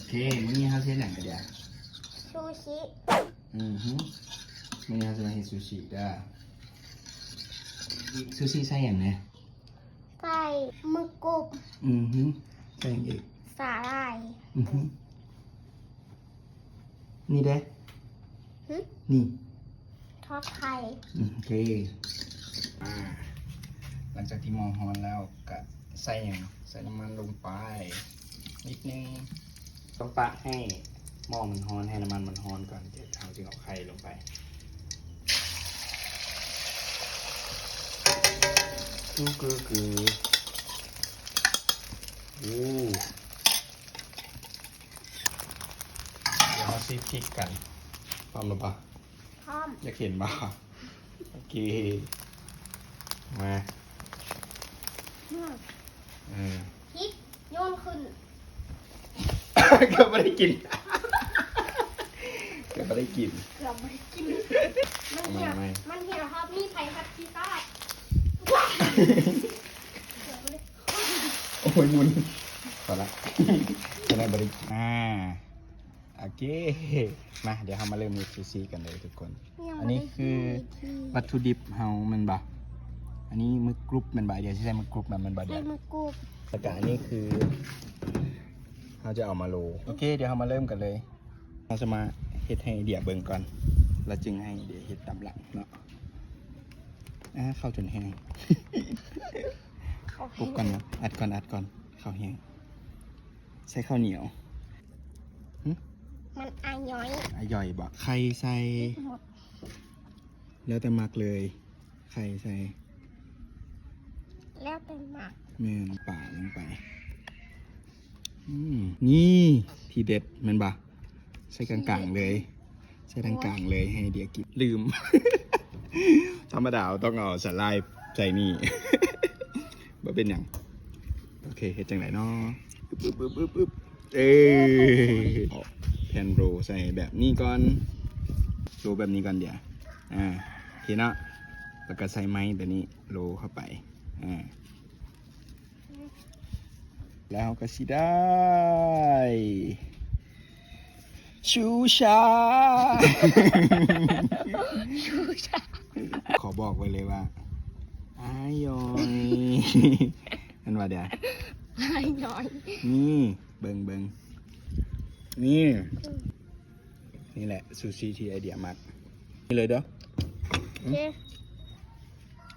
ເຄ ມື້ນີ້ເຮົາຊິເຮັດຫຍັງກັນເດ? ຊູຊິ. ອືຮຶ ມື້ນີ້ເຮົາຊິມາເຮັດຊູຊິເດີ. ຊູຊິໃສ່ຫຍັງແດ່? ໃສ່ໝຶກກຸບ. ອືຮຶ ໃສ່ຫຍັງອີກ? ສາຫຼ່າຍ. ອືຮຶ ນີ້ເດ້? ຫຶ? ນີ້ ທອດໄຂ່. ອືມ ໂອເຄ ອ່າ ຫຼັງຈາກທີ່ໝໍ້ຮ້ອນແລ້ວ ກະໃສ່ຫຍັງ? ໃສ່ນ້ຳມັນລົງໄປນິດໜຶ່ງ. ຕ້ອງປະໃຫ້ໝໍ້ມັນຮ້ອນ ໃຫ້ນ້ຳມັນມັນຮ້ອນກ່ອນ ເຮົາຈຶ່ງເອົາໄຂ່ລົງໄປ. ກູ ກູ ກູ ໂອ້ ດຽວເຮົາຊິພິກກັນ. ພ້ອມແລ້ວບໍ່? ພ້ອມ. ຢາກເຫັນບໍ່? ໂອເຄ ມາ. ອືມ ເອີ ພິກ ໂຍນຂຶ້ນ. ເກືອບບໍ່ໄດ້ກິນ ເກືອບບໍ່ໄດ້ກິນ ເກືອບບໍ່ໄດ້ກິນ. ມັນເຫື່ອ ເອົາໃໝ່ ມັນເຫື່ອຮອບນີ້ ໃຜຮັບຜິດຊອບ? ໂອ້ຍ ໝຸນ ພໍລະ ຈະໄດ້ບໍ່ໄດ້ກິນ. ອ່າ ໂອເຄ ມາ ດຽວເຮົາມາເລີ່ມເຮັດຊູຊິກັນເລີຍທຸກຄົນ. ອັນນີ້ຄືວັດຖຸດິບເຮົາແມ່ນບໍ່? ອັນນີ້ໝຶກກຸບແມ່ນບໍ່? ດຽວຊິໃສ່ໝຶກກຸບນຳແມ່ນບໍ່? ດຽວໃສ່ໝຶກກຸບ ແລ້ວກະອັນນີ້ຄືເຮົາຈະເອົາມາໂລ. ໂອເຄ ດຽວເຮົາມາເລີ່ມກັນເລີຍ. ເຮົາຈະມາເຮັດໃຫ້ເດຍເບິ່ງກ່ອນ ແລ້ວຈຶ່ງໃຫ້ເດຍເຮັດຕາມຫຼັງເນາະ. ອ່າ ເຂົ້າຈົນແຫ້ງ ເຂົ້າແຫ້ງ ປຸກກ່ອນເນາະ ອັດກ່ອນ ອັດກ່ອນ ເຂົ້າແຫ້ງ. ໃສ່ເຂົ້າໜຽວ. ຫຶ? ມັນອາຫຍ້ອຍ ອາຫຍ້ອຍບໍ່? ໄຂ່ໃສ່ ແລ້ວແຕ່ມັກເລີຍ ໄຂ່ໃສ່ ແລ້ວແຕ່ມັກ. ແມ່ນ ປາລົງໄປ. ອືມ ນີ້ທີເດັດແມ່ນບໍ່? ໃສ່ກາງໆເລີຍ ໃສ່ກາງໆເລີຍ ໃຫ້ເດຍກິນ. ລືມ ທຳມະດາເຮົາຕ້ອງເອົາສາຫຼ່າຍໃສ່ນີ້ ບໍ່ເປັນຫຍັງ. ໂອເຄ ເຮັດຈັ່ງໃດເນາະ? ອຶບ ເອີ ແຜ່ນໂລໃສ່ແບບນີ້ກ່ອນ ໂລແບບນີ້ກ່ອນ. ດຽວ ອ່າ ໂອເຄເນາະ ແລ້ວກໍໃສ່ໄມ້ຕົວນີ້ໂລເຂົ້າໄປ. ອ່າ ແລ້ວເຮົາກໍຊິໄດ້ຊູຊາ ຊູຊາ. ຂໍບອກໄວ້ເລີຍວ່າ ອາຫຍ້ອຍ ແມ່ນວ່າເດ? ອາຫຍ້ອຍ. ນີ້ ເບິ່ງ ເບິ່ງ ນີ້ ນີ້ແຫຼະຊູຊິທີ່ໄອເດຍມັກ. ນີ້ເລີຍເດີ. ໂ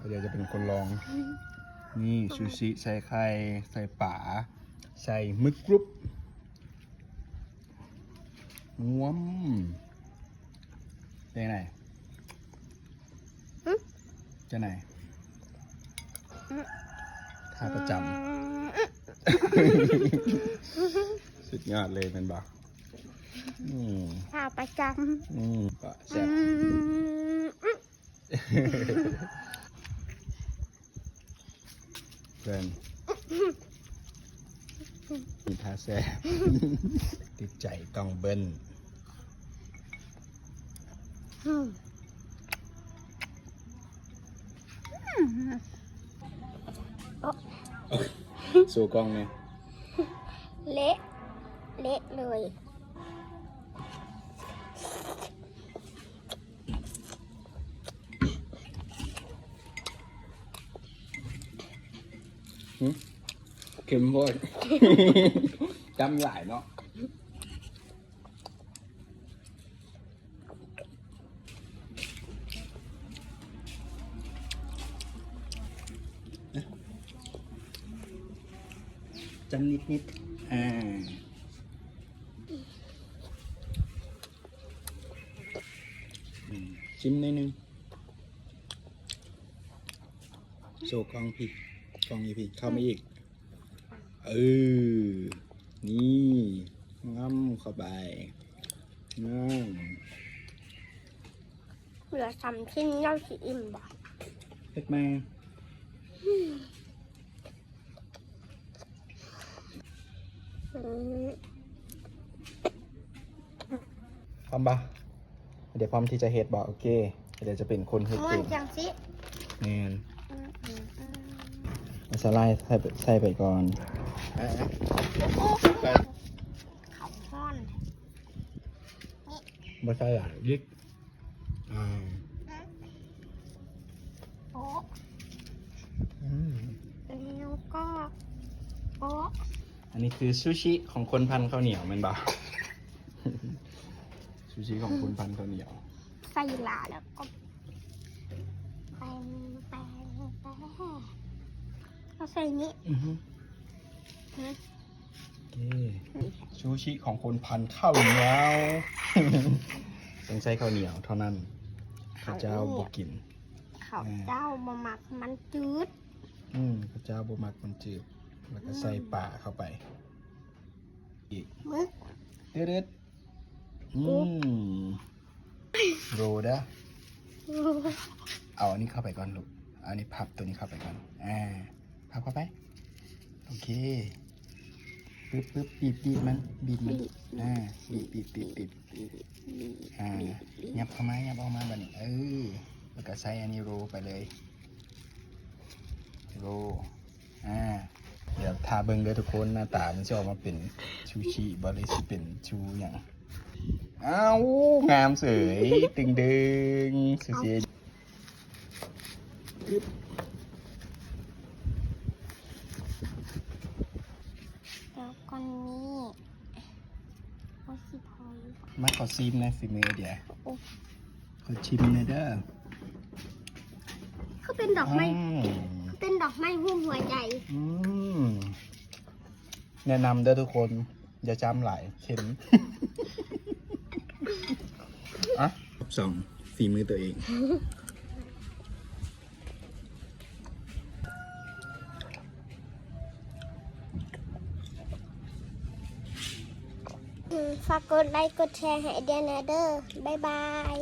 ອເຄ ອືມ ດຽວຈະເປັນຄົນລອງ. ນີ້ ອືມ ຊູຊິໃສ່ໄຂ່ ໃສ່ປາ ໃສ່ໝຶກກຸບ. ງວມ ເປັນໄງ? ຫຶ? ຈັ່ງໃດ? ຫຶ? ທ່າປະຈຳ ອືມ ສຸດຍອດເລີຍແມ່ນບໍ່? ອືມ ທ່າປະຈຳ. ອືມ ກໍແຊບ. ອືມ ເພິ່ນມີທ່າແຊບ ຕິດໃຈຕ້ອງເບິ່ນ. ອືມ ໂອ້ ໂຊກ້ອງແດ່. ເລະ ເລະເລີຍ. ຫຶ? ເຄັມໂພດ ຈ້ຳຫຼາຍເນາະ. ຈ້ຳນິດໆ ອ່າ ອືມ ຊິມໜ້ອຍໜຶ່ງ. ໂຊກ້ອງພີ້ ກ້ອງຢູ່ພີ້ ເຂົ້າມາອີກ. ເອີ ນີ້ ງຳເຂົ້າໄປ ງາມ. ເຫຼືອສາມຊິ້ນ ເຈົ້າຊິອີ່ມບໍ່? ເຮັດໃໝ່. ອືມ ອືມ ພ້ອມບໍ່? ດຽວພ້ອມທີ່ຈະເຮັດບໍ່? ໂອເຄ ດຽວຈະເປັນຄົນເຮັດເອງ. ແມ່ນ. ອືມ ເອົາສາຫຼ່າຍໃສ່ໄປ ໃສ່ໄປກ່ອນ. ເອົາ ເອົາ ເອົາ ໄປ. ເຂົ້າຮອ ອນ ບໍ່ໃສ່ຫຼາຍ ດິບ ອ່າ ໂອ້ ອືມ ແລ້ວກໍ ໂອ້ ອັນນີ້ຄືຊູຊິຂອງຄົນພັນເຂົ້າໜຽວແມ່ນບໍ່? ຊູຊິຂອງຄົນພັນເຂົ້າໜຽວ ໃສ່ຫຼາຍແລ້ວກໍ ແປງ ແປງ ແປງ ເອົາໃສ່ນີ້ ອືຮຶ ຮະ ໂອເຄ ຊູຊິຂອງຄົນພັນເຂົ້າໜຽວ ຕ້ອງໃຊ້ເຂົ້າໜຽວເທົ່ານັ້ນ ເຂົ້າເຈົ້າບໍ່ກິນ ເຂົ້າເຈົ້າບໍ່ມັກມັນຈືດ ອືມ ເຂົ້າເຈົ້າບໍ່ມັກມັນຈືດ ແລ້ວກໍໃສ່ ອືມ ປາເຂົ້າໄປອີກ ມຶກ ເດັດໆ ອືມ ໂລເດີ ເອົາອັນນີ້ເຂົ້າໄປກ່ອນລູກ ເອົາອັນນີ້ພັບຕົວນີ້ເຂົ້າໄປກ່ອນ ອ່າ ພັບເຂົ້າໄປ ໂອເຄ ປຶບ ປຶບ ບີບ ບີບມັນ ບີບມັນ ບີບ ອ່າ ບີບ ບີບ ບີບ ບີບ ອ່າ ຍັບເຂົ້າມາ ຍັບອອກມາບາດນີ້ ເອີ ແລ້ວກໍໃສ່ອັນນີ້ໂລໄປເລີຍ ໂລ ອ່າ ດຽວຖ້າເບິ່ງເດີທຸກຄົນ ໜ້າຕາມັນຊິອອກມາເປັນຊູຊິບໍ່ ຫຼືຊິເປັນຊູຫຍັງ ອ້າວ ງາມເສີຍ ຕຶງເດີງ ຊູຊິ ແລ້ວກໍນີ້ ໂອ້ຍ ຊິພໍຢູ່ ມາ ຂໍຊີມແດ່ ຝີມືເດຍ ໂອ້ ຂໍຊີມແດ່ເດີ ຄືເປັນດອກໄມ້ ອືມ ຄືເປັນດອກໄມ້ຮູບຫົວໃຈ ອືມ ແນະນຳເດີທຸກຄົນ ຢ່າຈ້ຳຫຼາຍ ເຄັມ ອ່ະ ທົດສອບຝີມືໂຕເອງ ອືມ ຝາກກົດໄລກົດແຊໃຫ້ເດຍແນ່ເດີ ບາຍບາຍ.